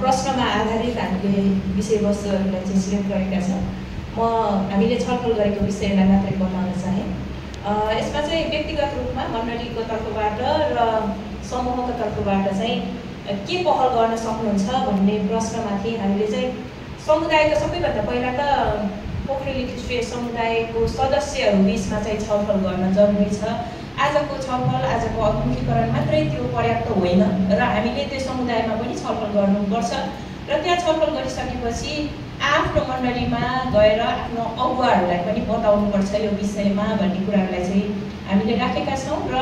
प्रश्नमा आधारित हामीले विषयवस्तुहरूलाई चाहिँ सिलेक्ट गरेका छौँ। हामीले छलफल गरेको विषयलाई मात्रै बताउन चाहेँ। यसमा चाहिँ व्यक्तिगत रूपमा मण्डलीको तर्फबाट र समूहको तर्फबाट चाहिँ के पहल गर्न सक्नुहुन्छ भन्ने प्रश्नमाथि हामीले चाहिँ समुदायको सबैभन्दा पहिला त पोखरेल क्रिस्चियन समुदायको सदस्यहरू बिचमा चाहिँ छलफल गर्न जरुरी छ। आजको छलफल, आजको अभिमुखीकरण मात्रै त्यो पर्याप्त होइन र हामीले त्यो समुदायमा पनि छलफल गर्नुपर्छ र त्यहाँ छलफल गरिसकेपछि आफ्नो मण्डलीमा गएर आफ्नो अगुवाहरूलाई पनि बताउनुपर्छ यो विषयमा भन्ने कुराहरूलाई चाहिँ हामीले राखेका छौँ। र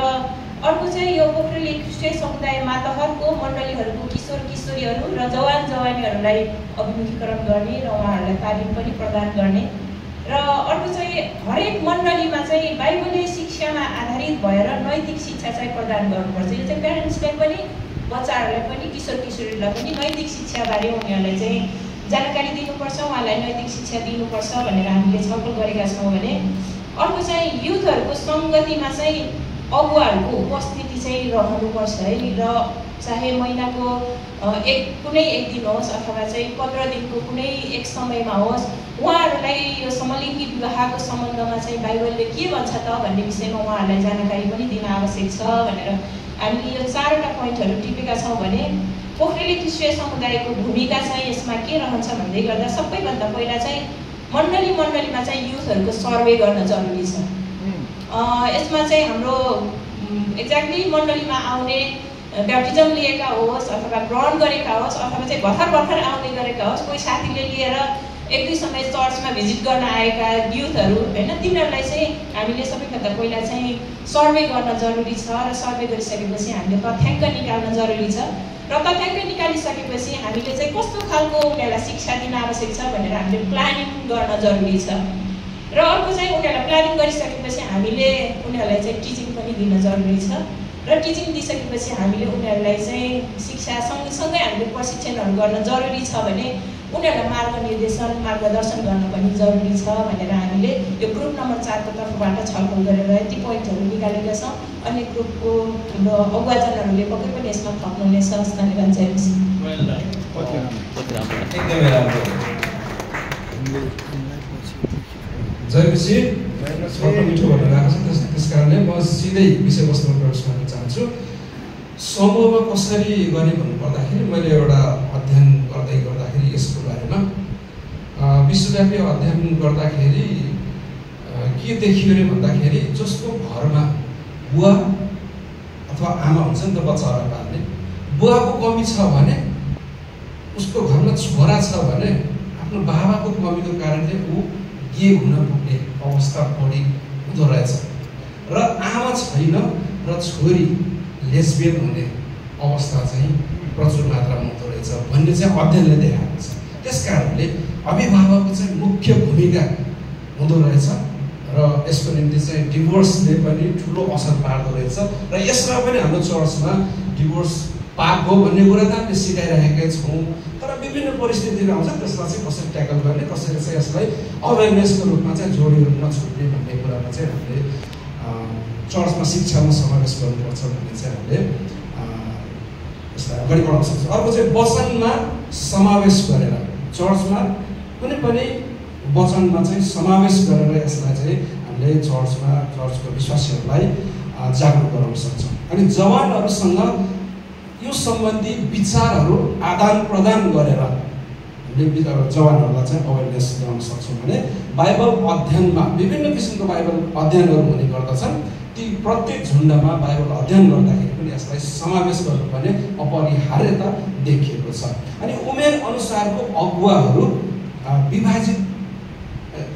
अर्को चाहिँ यो पोखरेल क्रिस्चियन समुदाय मातहतको मण्डलीहरूको किशोर किशोरीहरू र जवान जवानीहरूलाई अभिमुखीकरण गर्ने र उहाँहरूलाई तालिम पनि प्रदान गर्ने र अर्को चाहिँ हरेक मण्डलीमा चाहिँ बाइबलीय शिक्षामा आधारित भएर नैतिक शिक्षा चाहिँ प्रदान गर्नुपर्छ। यो चाहिँ प्यारेन्ट्सलाई पनि, बच्चाहरूलाई पनि, किशोर किशोरीलाई पनि नैतिक शिक्षाबारे उनीहरूलाई चाहिँ जानकारी दिनुपर्छ, उहाँलाई नैतिक शिक्षा दिनुपर्छ भनेर हामीले छलफल गरेका छौँ भने अर्को चाहिँ युथहरूको सङ्गतिमा चाहिँ अगुवाहरूको उपस्थिति चाहिँ रहनुपर्छ है। र चाहे महिनाको कुनै एक दिन होस् अथवा चाहिँ 15 दिनको कुनै एक समयमा होस्, उहाँहरूलाई यो समलिङ्गी विवाहको सम्बन्धमा चाहिँ बाइबलले के भन्छ त भन्ने विषयमा उहाँहरूलाई जानकारी पनि दिन आवश्यक छ भनेर हामीले यो 4वटा पोइन्टहरू टिपेका छौँ भने पोखरेल क्रिस्चियन समुदायको भूमिका चाहिँ यसमा के रहन्छ भन्दै गर्दा सबैभन्दा पहिला चाहिँ मण्डलीमा चाहिँ युथहरूको सर्वे गर्न जरुरी छ। यसमा चाहिँ हाम्रो एक्ज्याक्टली मण्डलीमा आउने ब्याप्टिजम लिएका होस् अथवा ग्रहण गरेका होस् अथवा चाहिँ भर्खर आउने गरेका होस्, कोही साथीले लिएर 1-2 समय चर्चमा भिजिट गर्न आएका युथहरू होइन, तिनीहरूलाई चाहिँ हामीले सबैभन्दा पहिला चाहिँ सर्वे गर्न जरुरी छ र सर्वे गरिसकेपछि हामीले तथ्याङ्क निकाल्न जरुरी छ र तथ्याङ्क निकालिसकेपछि हामीले चाहिँ कस्तो खालको उनीहरूलाई शिक्षा दिन आवश्यक छ भनेर हामीले प्लानिङ गर्न जरुरी छ र अर्को चाहिँ उनीहरूलाई प्लानिङ गरिसकेपछि हामीले उनीहरूलाई चाहिँ टिचिङ पनि दिन जरुरी छ र टिचिङ दिइसकेपछि हामीले उनीहरूलाई चाहिँ शिक्षा सँगसँगै हामीले प्रशिक्षणहरू गर्न जरुरी छ भने उनीहरूलाई मार्गदर्शन गर्न पनि जरुरी छ भनेर हामीले यो ग्रुप नम्बर 4 को तर्फबाट छलफल गरेर यति पोइन्टहरू निकालेका छौँ। अन्य ग्रुपको हाम्रो अगुवाजनहरूले पक्कै पनि यसमा थप्नुहुनेछ। धन्यवाद। जयपछि मिठो भन्न गएको छ, त्यस कारणले म सिधै विषयवस्तुमा प्रवेश गर्न चाहन्छु। समूहमा कसरी गर्ने भन्नुपर्दाखेरि मैले एउटा अध्ययन गर्दाखेरि यसको बारेमा विश्वव्यापी अध्ययन गर्दाखेरि के देखियो अरे भन्दाखेरि जसको घरमा बुवा अथवा आमा हुन्छ नि त बच्चाहरूलाई पाल्ने, बुवाको कमी छ भने उसको घरमा छोरा छ भने आफ्नो बाबाको कमीको कारणले ऊ गे हुन पुग्ने अवस्था बढी हुँदो रहेछ र आमा छैन र छोरी लेस्बियन हुने अवस्था चाहिँ प्रचुर मात्रामा हुँदो रहेछ भन्ने चाहिँ अध्ययनले देखाएको छ। त्यस कारणले अभिभावकको चाहिँ मुख्य भूमिका हुँदो रहेछ र यसको निम्ति चाहिँ डिभोर्सले पनि ठुलो असर पार्दो रहेछ र यसमा पनि हाम्रो चर्चमा डिभोर्स पाप हो भन्ने कुरा त हामीले सिकाइरहेकै छौँ, तर विभिन्न परिस्थितिहरू आउँछ त्यसलाई चाहिँ कसरी ट्याकल गर्ने, कसरी चाहिँ यसलाई अवेरनेसको रूपमा चाहिँ जोडिएर नछुट्ने भन्ने कुरामा चाहिँ हामीले चर्चमा शिक्षामा समावेश गर्नुपर्छ भन्ने चाहिँ हामीले यसलाई अगाडि बढाउन सक्छौँ। अर्को चाहिँ वचनमा समावेश गरेर चर्चमा कुनै पनि वचनमा चाहिँ समावेश गरेर यसलाई चाहिँ हामीले चर्चको विश्वासीहरूलाई जागरुक गराउन सक्छौँ। अनि जवानहरूसँग यो सम्बन्धी विचारहरू आदान प्रदान गरेर हामीले जवानहरूलाई चाहिँ अवेरनेस गराउन सक्छौँ भने बाइबल अध्ययनमा विभिन्न किसिमको बाइबल अध्ययनहरू हुने गर्दछन्। ती प्रत्येक झुन्डमा बाइबल अध्ययन गर्दाखेरि पनि यसलाई समावेश गर्नुपर्ने अपरिहार्यता देखिएको छ। अनि उमेर अनुसारको अगुवाहरू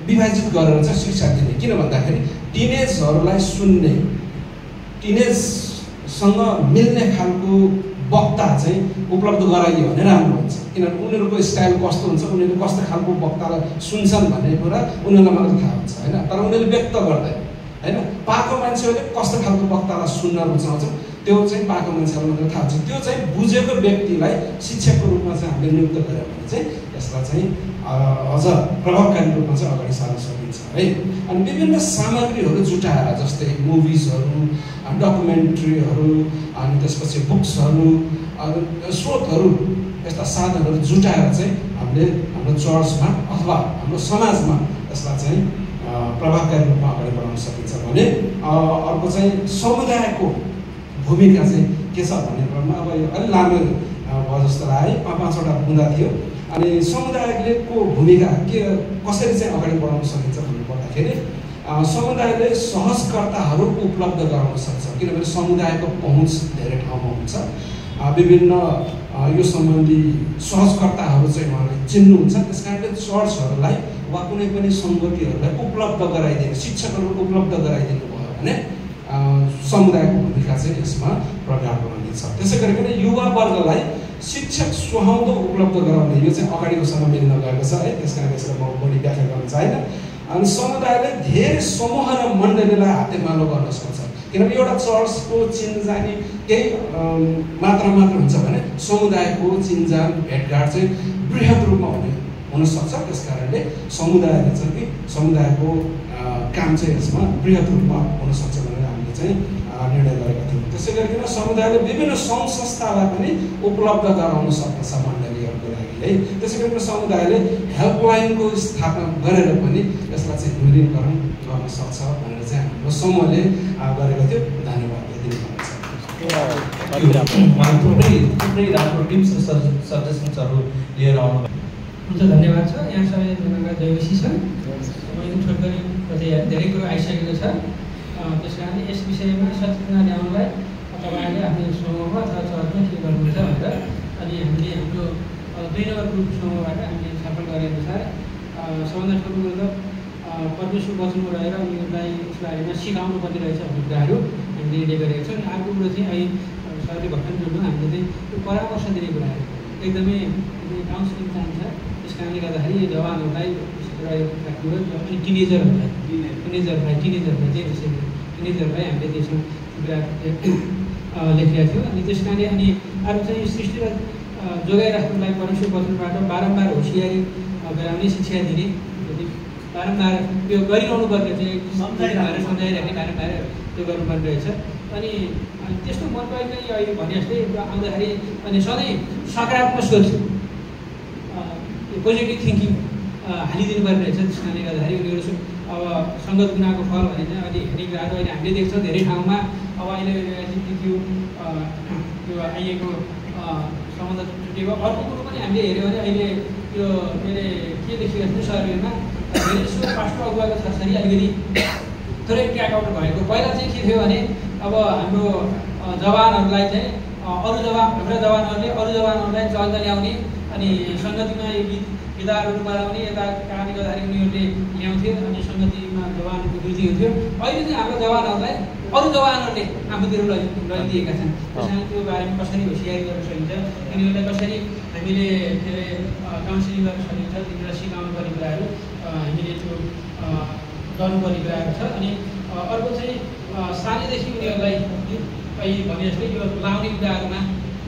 विभाजित गरेर चाहिँ शिक्षा दिने, किन भन्दाखेरि टिनेजहरूलाई सुन्ने, टिनेजसँग मिल्ने खालको वक्ता चाहिँ उपलब्ध गराइयो भने राम्रो हुन्छ। किनभने उनीहरूको स्टाइल कस्तो हुन्छ, उनीहरू कस्तो खालको वक्तालाई सुन्छन् भन्ने कुरा उनीहरूलाई मात्र थाहा हुन्छ होइन, तर उनीहरूले व्यक्त गर्दैन होइन। पाएको मान्छेहरूले कस्तो खालको वक्तालाई सुन्न रुचाउँछन् त्यो चाहिँ पाएको मान्छेहरूलाई मात्र थाहा हुन्छ। त्यो चाहिँ बुझेको व्यक्तिलाई शिक्षकको रूपमा चाहिँ हामीले नियुक्त गऱ्यौँ भने चाहिँ यसलाई चाहिँ अझ प्रभावकारी रूपमा चाहिँ अगाडि सार्न सकिन्छ है। अनि विभिन्न सामग्रीहरू जुटाएर जस्तै मुभिजहरू, डकुमेन्ट्रीहरू, अनि त्यसपछि बुक्सहरू, स्रोतहरू, यस्ता साधनहरू जुटाएर चाहिँ हामीले हाम्रो चर्चमा अथवा हाम्रो समाजमा यसलाई चाहिँ प्रभावकारी रूपमा अगाडि बढाउन सकिन्छ भने अर्को चाहिँ समुदायको भूमिका चाहिँ के छ भन्ने क्रममा अब यो अलि लामो भयो जस्तो लाग्यो, 5-5वटा बुँदा थियो। अनि समुदायको भूमिका के कसरी चाहिँ अगाडि बढाउन सकिन्छ भन्नुपर्दाखेरि समुदायले सहजकर्ताहरू उपलब्ध गराउन सक्छ, किनभने समुदायको पहुँच धेरै ठाउँमा हुन्छ। विभिन्न यो सम्बन्धी सहजकर्ताहरू चाहिँ उहाँले चिन्नुहुन्छ। त्यस कारणले चर्चहरूलाई वा कुनै पनि सङ्गतिहरूलाई उपलब्ध गराइदिनु, शिक्षकहरू उपलब्ध गराइदिनु भयो भने समुदायको भूमिका चाहिँ यसमा प्रगाढ बनिन्छ। त्यसै गरिकन युवा वर्गलाई शिक्षक सुहाउँदो उपलब्ध गराउने यो चाहिँ अगाडिको समय मिल्न गएको छ है। त्यस कारण यसलाई म बढी व्याख्या गर्न चाहेन। अनि समुदायले धेरै समूह र मण्डलीलाई हातेमालो गर्न सक्छ, किनभने एउटा चर्चको चिन्जानी केही मात्र हुन्छ भने समुदायको चिन्जान भेटघाट चाहिँ बृहत रूपमा हुनसक्छ। त्यस कारणले समुदायले चाहिँ कि समुदायको काम चाहिँ यसमा बृहत रूपमा हुनसक्छ भनेर हामीले चाहिँ निर्णय गरेका थियौँ। त्यसै गरिकन समुदायले विभिन्न सङ्घ संस्थालाई पनि उपलब्ध गराउन सक्छ मण्डलीहरूको लागि है। त्यसै गरिकन समुदायले हेल्पलाइनको स्थापना गरेर पनि यसलाई चाहिँ न्यूनीकरण गर्न सक्छ भनेर चाहिँ हाम्रो समूहले गरेको थियो। धन्यवाद दिनुहुन्छ। थुप्रै राम्रो टिप्स र सजेसन्सहरू लिएर आउनु हुन्छ। धन्यवाद छ। यहाँ सबैजनालाई जयमसी छ। मैले छोटकरी कतै धेरै कुरो आइसकेको छ। त्यस कारणले यस विषयमा सचेतना ल्याउनलाई तपाईँहरूले आफ्नो समूहमा अथवा चर्चमा के गर्नुहुन्छ भनेर अनि हामीले हाम्रो 2 नम्बर ग्रुप समूहबाट हामीले छलफल गरेअनुसार सबभन्दा ठुलो कुरो त परमेश्वर वचनमा रहेर उनीहरूलाई यस बारेमा सिकाउनु पर्ने रहेछ भन्ने कुराहरू हामीले निर्णय गरेका छौँ। अनि अर्को कुरो चाहिँ अहिले सरले भर्खर जोड्नु हामीले चाहिँ यो परामर्श दिने कुराहरू एकदमै काउन्सिलिङ चाहिन्छ। त्यस कारणले गर्दाखेरि जवानहरूलाई रहेका कुरो अनि टिनेजरहरूलाई हामीले त्यसमा कुरा लेखेका थियौँ। अनि त्यस कारणले अनि अरू चाहिँ सृष्टिलाई जोगाइराख्नुलाई परमेश्वर वचनबाट बारम्बार होसियारी गराउने शिक्षा दिने, बारम्बार त्यो गरिरहनु पर्ने चाहिँ सम्झाइराख्ने बारम्बार त्यो गर्नुपर्ने रहेछ। अनि त्यस्तो मन परेको अहिले भने जस्तै आउँदाखेरि अनि सधैँ सकारात्मक सोच पोजिटिभ थिङ्किङ हालिदिनु पर्ने रहेछ। त्यस कारणले गर्दाखेरि उनीहरू अब सङ्गत गुनाको फल भने चाहिँ अहिले हेर्ने कुराहरू अहिले हामीले देख्छौँ धेरै ठाउँमा। अब अहिले त्यो आइएको सम्बन्ध छुटेको अर्को कुरो पनि हामीले हेऱ्यौँ भने अहिले त्यो मैले के देखिरहेको छु सर्वेमा धेरै जस्तो पास्टर अगुवाको छोराछोरी अलिकति थोरै ट्र्याकआउट भएको। पहिला चाहिँ के थियो भने अब हाम्रो जवानहरूलाई चाहिँ अरू जवानहरूले अरू जवानहरूलाई चल्दा ल्याउने अनि सङ्गतिमा गीतहरू बजाउने यता कारणले गर्दाखेरि उनीहरूले ल्याउँथ्यो अनि सङ्गतिमा जवानको वृद्धि हुन्थ्यो। अहिले चाहिँ हाम्रो जवानहरूलाई अरू जवानहरूले आफूतिर लैदिएका छन्। त्यसमा त्यो बारेमा कसरी होसियारी गर्न सकिन्छ, तिनीहरूलाई कसरी हामीले के अरे काउन्सिलिङ गर्न सकिन्छ, तिनीहरूलाई सिकाउनु पर्ने कुराहरू हामीले त्यो गर्नुपर्ने कुराहरू छ। अनि अर्को चाहिँ सानैदेखि उनीहरूलाई अहिले भने जस्तै यो लाउने कुराहरूमा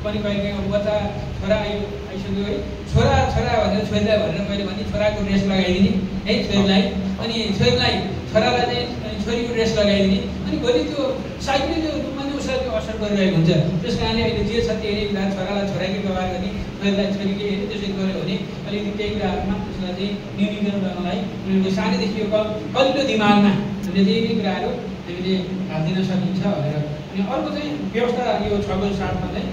पनि कहिले अब बच्चा छोरा आइसक्यो है, छोरा भनेर छोरीलाई भनेर मैले भने छोराको ड्रेस लगाइदिने है छोरीलाई, अनि छोरीलाई छोरालाई चाहिँ छोरीको ड्रेस लगाइदिने। अनि भोलि त्यो साइडले त्यो रूपमा नै उसलाई त्यो असर गरिरहेको हुन्छ। त्यस कारणले अहिले जे छ त्यही कुरा छोरालाई छोराकै व्यवहार गर्ने, छोरीलाई छोरीकै हेर्ने त्यसरी गऱ्यो भने अलिकति त्यही कुराहरूमा त्यसलाई चाहिँ न्यूनीकरण गर्नलाई उनीहरूको सानैदेखि यो कलिलो दिमागमा हामीले त्यही कुराहरू हामीले हालिदिन सकिन्छ भनेर। अनि अर्को चाहिँ व्यवस्था यो 6 को साथमा चाहिँ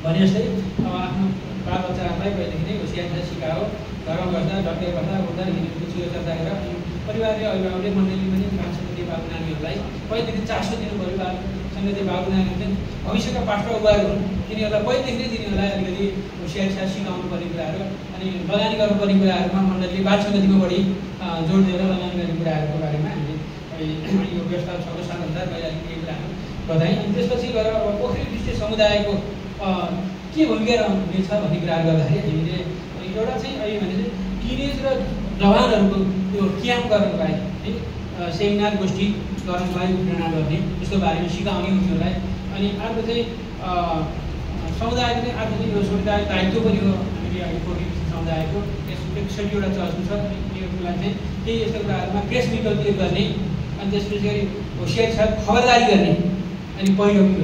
भने जस्तै अब आफ्नो बालबच्चाहरूलाई पहिलेदेखि नै होसियारी सिकायो, घरमा बस्दा ढक्कै बस्दा उठ्दा हिँडेको चर्चा गरेर अनि परिवारले अभिभावकले मण्डली पनि सङ्गति बाबु नानीहरूलाई पहिलेदेखि चासो दिनु पऱ्यो। सङ्गति बाबु नानीहरू चाहिँ भविष्यका पास्टर अगुवाहरू हुन्, तिनीहरूलाई पहिलेदेखि नै तिनीहरूलाई अलिकति होसियारी सिकाउनु पर्ने कुराहरू अनि लगानी गर्नुपर्ने कुराहरूमा मण्डलीले बाल सङ्गतिमा बढी जोड दिएर लगानी गर्ने कुराहरूको बारेमा हामीले यो व्यवस्था 6 को 7 अनुसार मैले अलिकति केही कुराहरू बताएँ। अनि त्यसपछि गएर अब पोखरी दृष्टि समुदायको के भूमिका रहनेछ भन्ने कुराहरू गर्दाखेरि हामीले एउटा चाहिँ अहिले भने चाहिँ टिनेज र जवानहरूको त्यो क्याम्प गर्नको लागि है सेमिनार गोष्ठी गर्नको लागि प्रेरणा गर्ने, त्यसको बारेमा सिकाउने उनीहरूलाई अनि अर्को चाहिँ समुदायको चाहिँ अर्को चाहिँ यो समुदाय दायित्व पनि हो हामीले अहिले कोभिड समुदायको एक 61वटा चर्च छ यो कुरा चाहिँ केही यस्तो कुराहरूमा प्रेस विज्ञप्ति गर्ने अनि त्यसपछि होसियारी साथ खबरदारी गर्ने अनि पहिलो पनि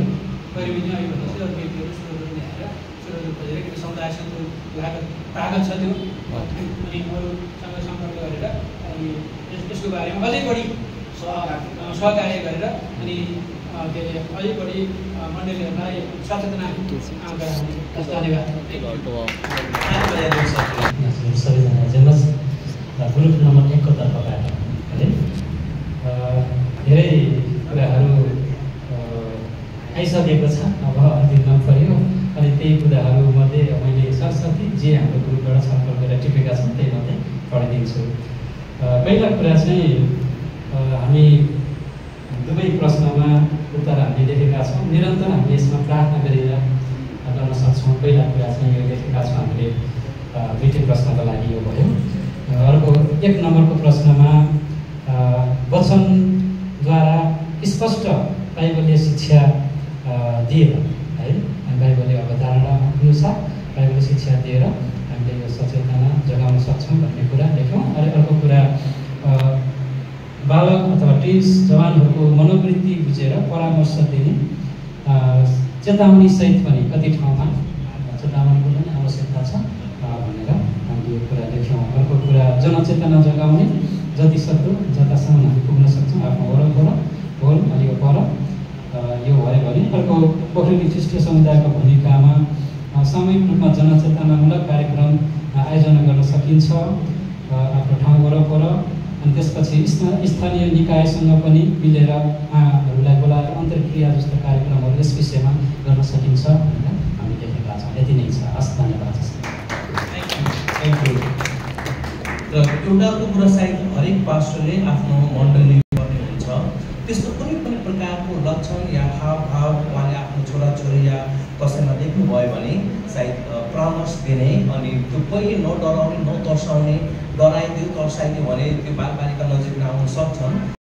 गर्ने पनि अहिले भन्दा चाहिँ व्यक्तिहरू स्रोतहरू ल्याएर स्रोतहरू खोजेर किन समुदायसँग तागत छ त्यो अनि अरूसँग सम्पर्क गरेर अनि यसको बारेमा अझै बढी सहकार्य गरेर अनि के अरे अझै बढी मण्डलीहरूलाई सचेतना धन्यवाद। सबैजना एजेन्डस ग्रुप नम्बर 1 को तर्फबाट है धेरै कुराहरू आइसकेको छ, अब दिन पर्यो अनि त्यही कुराहरूमध्ये मैले सरस्वती जे हाम्रो ग्रुपबाट छलफल गरेर टिपेका छन् त्यही मात्रै पढिदिन्छु। पहिला कुरा चाहिँ हामी दुवै प्रश्नमा उत्तर हामीले लेखेका छौँ, निरन्तर हामीले यसमा प्रार्थना गरेर गर्न सक्छौँ। पहिला कुरा चाहिँ यो लेखेका छौँ हामीले दुईटै प्रश्नको लागि यो भयो। अर्को 1 नम्बरको प्रश्नमा वचनद्वारा स्पष्ट बाइबलीय शिक्षा दिएर है बाइबलीय अवधारणा अनुसार बाइबलीय शिक्षा दिएर हामीले यो सचेतना जगाउन सक्छौँ भन्ने कुरा लेख्यौँ। अनि अर्को कुरा बालक अथवा टिन्स जवानहरूको मनोवृत्ति बुझेर परामर्श दिने चेतावनी सहित पनि कति ठाउँमा चेतावनीको पनि आवश्यकता छ भनेर हामीले यो कुरा लेख्यौँ। अर्को कुरा जनचेतना जगाउने जतिसक्दो जतासम्म हामी पुग्न सक्छौँ आफ्नो वरपर होल अनि यो पर यो भयो भने। अर्को पोखरेली ख्रिस्टीय समुदायको भूमिकामा सामूहिक रूपमा जनचेतनामूलक कार्यक्रम आयोजना गर्न सकिन्छ आफ्नो ठाउँ वरपर। अनि त्यसपछि स्थानीय निकायसँग पनि मिलेर उहाँहरूलाई बोलाएर अन्तर्क्रिया जस्तो कार्यक्रमहरू यस विषयमा गर्न सकिन्छ भनेर हामी लेखेका छौँ। यति नै छ। हस्, धन्यवाद। Thank you. र एउटा अर्को कुरा सायद हरेक पास्टरले आफ्नो मण्डली गर्ने हुन्छ, त्यस्तो कुनै पनि प्रकारको लक्षण या हावभाव उहाँले आफ्नो छोराछोरी या कसैमा देख्नुभयो भने सायद परामर्श दिने अनि त्यो कहिले नडराउने नतर्साउने, डराइदियो तर्साइदियो भने त्यो बालबालिका नजिक आउन सक्छन्।